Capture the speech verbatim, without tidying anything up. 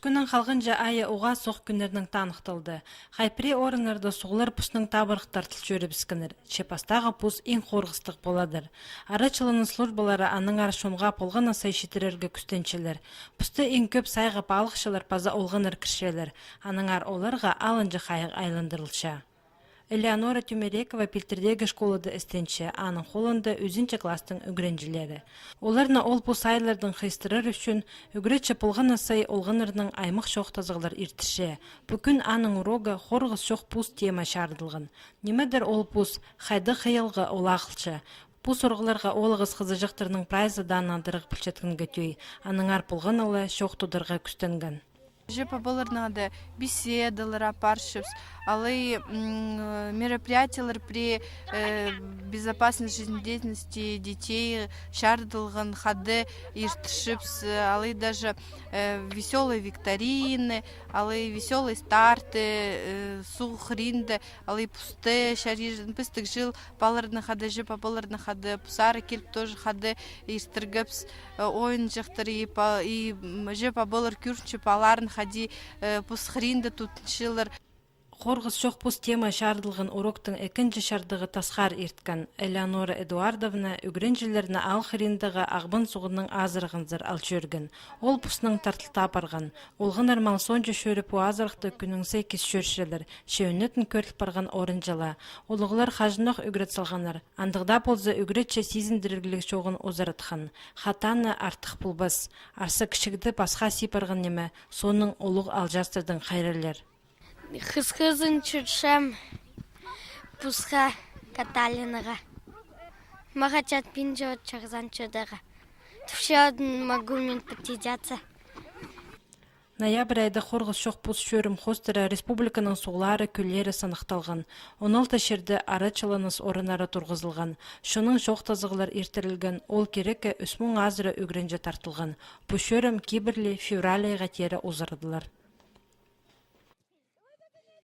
Кӱннің халғанҷы айы уғаа соох кӱннернең таныхталды. Хай пірее орыннарда суғлар пустың табырах тартыл чӧрібіскеннер, че пастағы пус иң хорғыстығ поладыр. Арачыланың службалары аннаңар чонға полған на сай читірерге кӱстенчелер. Пусты иң кӧп сайға палыхчылар паза олғаннар кірчелер, аннаңар оларға алынҷа хайығ айландырылча. Элеонора Тюмерекова Пилтірдегі школада істенче, аның холында ӱзінҷі класстың ӱгренҷілері. Оларны ол пус айлардаң хыйыстырар ӱчӱн ӱгретчі полған на сай олғаннарнаң аймах чоохтазығлар иртірче. Пу кӱн аның урогы «Хорғыс чох пус» тема чарыдылған. Нимедір ол пус, хайдағ хыйалға ол ағылча? Пус орғыларға оолағас хызыҷахтарның прайзы даа нандырығ пілчеткенге тӧӧй, аннаңар полған на ла чоохтадарға кӱстенген. Чӧп-пабаларнаң хада беседалар апарчабыс, алай, м, мероприятиелер при, э, безопасной жизнедеятельности детей чарыдылған, хада иртірчебіс, э, алай даже, э, весёлые викторины, алай весёлые старты, э, суғ хыринда, алай пусты чарир, пістік чыл паларнаң хада, чӧп-пабаларнаң хада, пус ары киліп тоже хада иртіргебіс, э, ойынҷахтар и па-, и, м, чӧп-пабалар кӧрінче, паларын хада, э, пус хыринда тутынчалар. «Хорғыс чох пус» тема чарыдылған уроктың ікінҷі чардығы тасхар ирткен. Элеонора Эдуардовна ӱгренҷілерні Аал хыриндағы Ағбан суғнаң азырағанзар ал чӧрген. Ол пуснаң тартылта парған. Олғаннар мал соонҷа чӧріп, пу азырахты кӱннің сай кис чӧрчелер, че ӧнетін кӧріл парған орынҷа ла. Улуғлар хаҷанох ӱгрет салғаннар. Андағ даа полза, ӱгретчі сизіндірерліг чооғын узаратхан. Хатаны артых полбас. Арса кічігде пасха сии парған ниме, соонаң улуғ алҷаастардаң хайраллир. Хыс-хызын чӧрчем пусха каталинаға. Мағаа чатпинча от чағзан чӧдеге. Тіпче одын могу мен подтягаться. Ноябрь айда «Хорғыс чох пус» чӧрім хоостыра республиканың суғлары, кӧллері санахталған. Он алты чирде арачыланыс орыннары турғызылған. Чоннаң чоохтазығлар иртірілген, ол кирекке ӱс муң азыра ӱгренҷі тартылған. Пу чӧрім кибірли февраль айға теере узарадылар.